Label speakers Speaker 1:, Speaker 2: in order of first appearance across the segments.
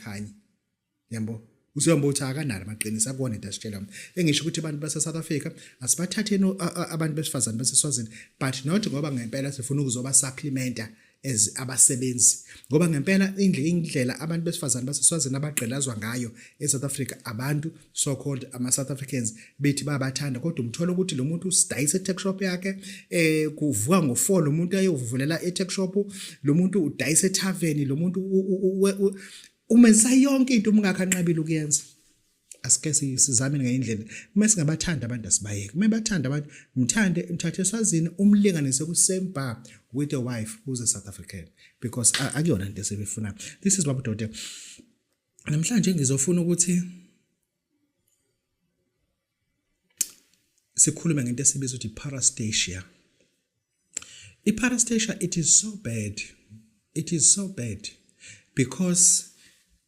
Speaker 1: Makhanya, yabo. Usuyomba ukuthi akanalo amaqiniso, akuwona into asitshela. Engisho ukuthi abantu base South Africa asibathatheni abantu besifazane baseSwazini, but not ngoba ngempela sifuna ukuzoba supplementa as abasebenzi, ngoba ngempela indlela abantu besifazane baseSwazini abagqilazwa ngayo eSouth Africa, abantu so called ama South Africans bethi bayabathanda, kodwa umthola ukuthi lo muntu usidayisa e-tech shop yakhe, kuvuka ngo-4 lo muntu ayovulela e-tech shop, lo muntu udayisa ethaveni, lo muntu umenza yonke into umngakhe anqabile ukuyenza. Asike sizame ngendlela uma singabathanda abantu, asibayeke. Uma bathanda abantu, mthande, mthathe eSwazini, umlinganise ku same bar with a wife who's a South African, because akuyona into esebefuna. This is Baba Dode. Namhlanje ngizofuna ukuthi sikhulume ngento esibiza ukuthi parastasia. I-parastasia, it is so bad, it is so bad, because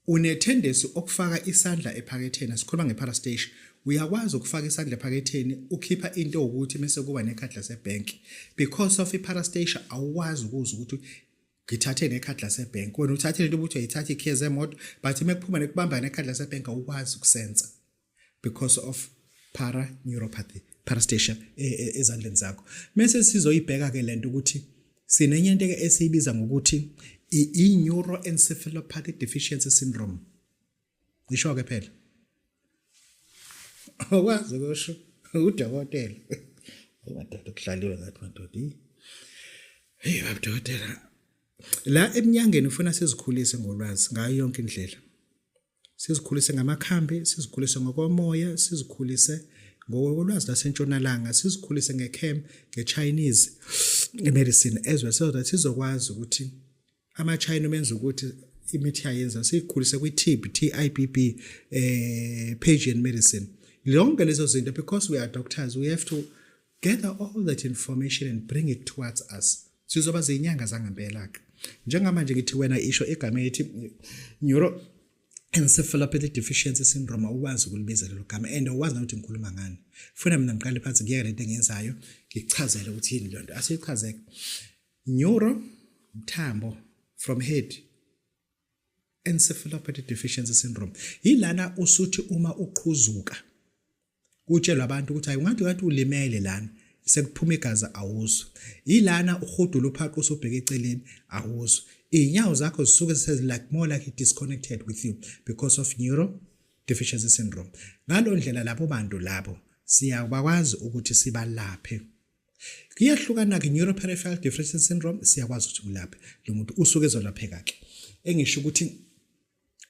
Speaker 1: une-tendency okufaka isandla ephaketheni. Sikhuluma nge-parastasia, uyakwazi ukufaka isandla ephaketheni, ukhipha into ukuthi mase kuba nekhadi lasebhenki. Because of i-parastasia, awukwazi ukuzwa ukuthi ngithathe nekhadi lasebhenki. Wena uthathe lento ukuthi uyayithatha ikhiye zemoto, but uma kuphuma nekubamba nekhadi lasebhenki, awukwazi ukusensa because of para-neuropathy, parastasia ezandleni zakho. Mase sizoyibheka ke lento ukuthi sinenye into ke esiyibiza ngokuthi i-neuroencephalopathy deficiency syndrome. Ngisho ke phela awukwazi kusho udokotela. Madoda, kudlaliwe ngathi, madoda. Hey baba dokotela, la eminyangeni ufuna sizikhulise ngolwazi ngayo yonke indlela, sizikhulise ngamakhambi, sizikhulise ngokomoya, sizikhulise ngokolwazi lasentshonalanga, sizikhulise ngechem, nge-Chinese medicine as well, so that sizokwazi ukuthi ama-China umenza ukuthi imithi yayenza, siyikhulise kwi-TIB, TIBB, Persian medicine, lonke lezo zinto, because we are doctors, we have to gather all that information and bring it towards us. Sizoba zinyanga zangempela ke. Njengamanje ngithi wena isho igama elithi neuro encephalopathy deficiency syndrome, awukwazi ukulibiza lelo gama and awukwazi nokuthi ngikhuluma ngani. Funa mina ngiqale phansi, ngiyeke lento engiyenzayo, ngikuchazele ukuthi yini lento. Asiyichazeke. Neuro, mthambo, from head, encephalopathy deficiency syndrome yilana usuthi uma uqhuzuka, kutshelwa abantu ukuthi hayi, ungathi ngathi ulimele lana, sekuphuma igazi, awuzwa. Ilana uhudula uphaqa, usubheka eceleni, awuzwa. Iy'nyawo zakho zisuke sezi like more like disconnected with you because of neuro deficiency syndrome. Ngalo ndlela labo bantu labo siyakwazi ukuthi sibalaphe. Kuyahlukana-ke, neuroperipheral deficiency syndrome, siyakwazi ukuthi ulaphe lo muntu, usuke ezolapheka-ke. Engisho ukuthi